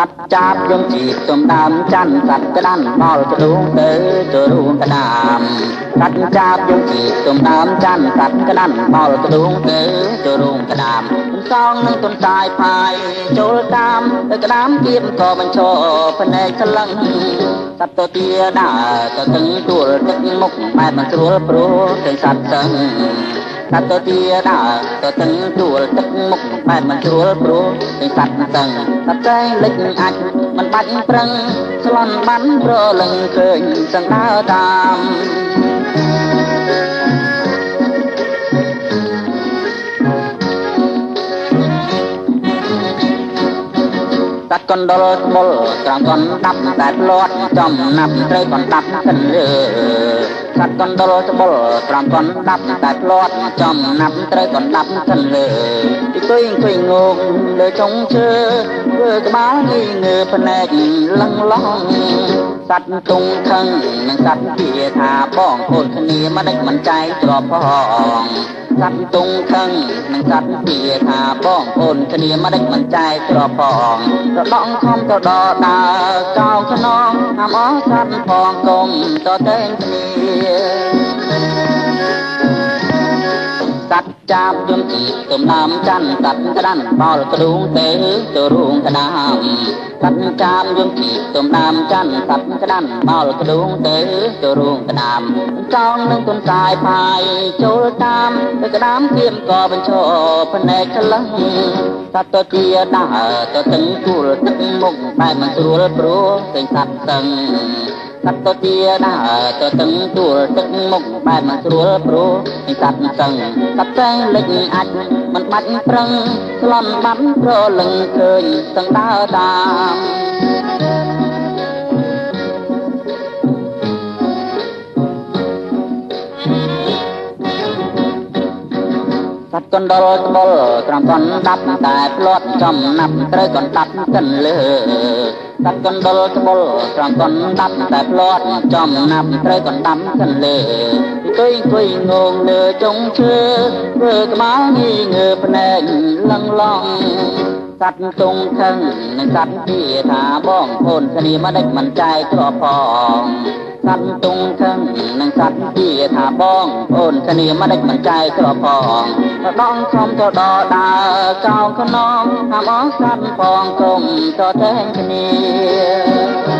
សត្វចាបយំជីកទំដើមច័ន្ទសត្វក្តាន់បោលក្ដួងទៅទៅរួមក្តាមសត្វចាបយំជីកទំដើមច័ន្ទសត្វក្តាន់បោលក្ដួងទៅទៅរួមក្តាមសងនឹងទុនតាយផាយចូលតាមទៅក្តាមគៀបក៏បញ្ឈរភ្នែកស្លឹងសត្វទៅទាដើរទៅតឹងទួលទឹកមុខបែបមិនស្រួលព្រោះឃើញសត្វសឹងសត្វទៅទាដើរទៅតឹងទួលទឹកមុខបែបមិនស្រួលព្រោះឃើញសត្វសឹងសត្វចែងលិចអាចមិនបាច់ប្រឹងស្លន់បានប្រលឹងឃើញសឹងដើរតាមសត្វកណ្ដុរត្បុលត្រង់កណ្ដាប់តែផ្លាត់ចំណាប់ត្រូវកណ្ដាប់សិនលើសត្វកណ្ដុរត្បុលត្រង់កណ្ដាប់តែផ្លាត់ចំណាប់ត្រូវកណ្ដាប់សិនលើទីទុយអង្គុយងងលើចុងឈើធ្វើក្បាលងីងើភ្នែកលឹងឡងសត្វទុងខឹងនិងសត្វទាថាបងប្អូនគ្នាមិនដេចមិនចែកទ្របផងសត្វទុងខឹងនិងសត្វទាថាបងប្អូនគ្នាមិនដេចមិនចែកទ្របផងរដងខំទៅដដើកោខ្នងហាមអស់សត្វផងកុំតតែងគ្នាសត្វចាបយំជីកទំដើមច័ន្ទសត្វក្តាន់បោលក្ដួងទៅទៅរូងក្តាមសត្វចាបយំជីកទំដើមច័ន្ទសត្វក្តាន់បោលក្ដួងទៅទៅរូងក្តាមចោងនឹងទុនតាយផាយចូលតាមទៅក្តាមគៀមក៏បញ្ឈរភ្នែកក្លឹងសត្វទៅជាដើរទៅតឹងទួលទឹកមុខបែបមិនស្រួលព្រោះឃើញសត្វសឹងសត្វទៅជាដើរទៅតឹងទួលទឹកមុខបែបមិនស្រួលព្រោះសត្វសឹងសត្វចែងលិចអាចមិនបាច់ប្រឹងស្លន់បាត់ប្រលឹងឃើញសឹងដើរតាមសត្វកណ្ដុរត្បុលត្រង់កណ្ដាប់តែផ្លាត់ចំណាប់ត្រូវកណ្ដាប់សិនលើសត្វកណ្ដុរត្បុលត្រង់កណ្ដាប់តែផ្លាត់ចំណាប់ត្រូវកណ្ដាប់សិនលើអង្គុយអង្គុយងងលើចុងឈើធ្វើក្បាលងីងើភ្នែកលឹងឡងសត្វទុងខឹងនិងសត្វទាថាបងប្អូនគ្នាមិនដេចមិនចែកទ្របផងសត្វទុងខឹងនិងសត្វទាថាបងប្អូនគ្នាមិនដេចមិនចែកទ្របផងដងខំទៅដដើកោខ្នងហាមអស់សត្វផងកុំតតែងគ្នា។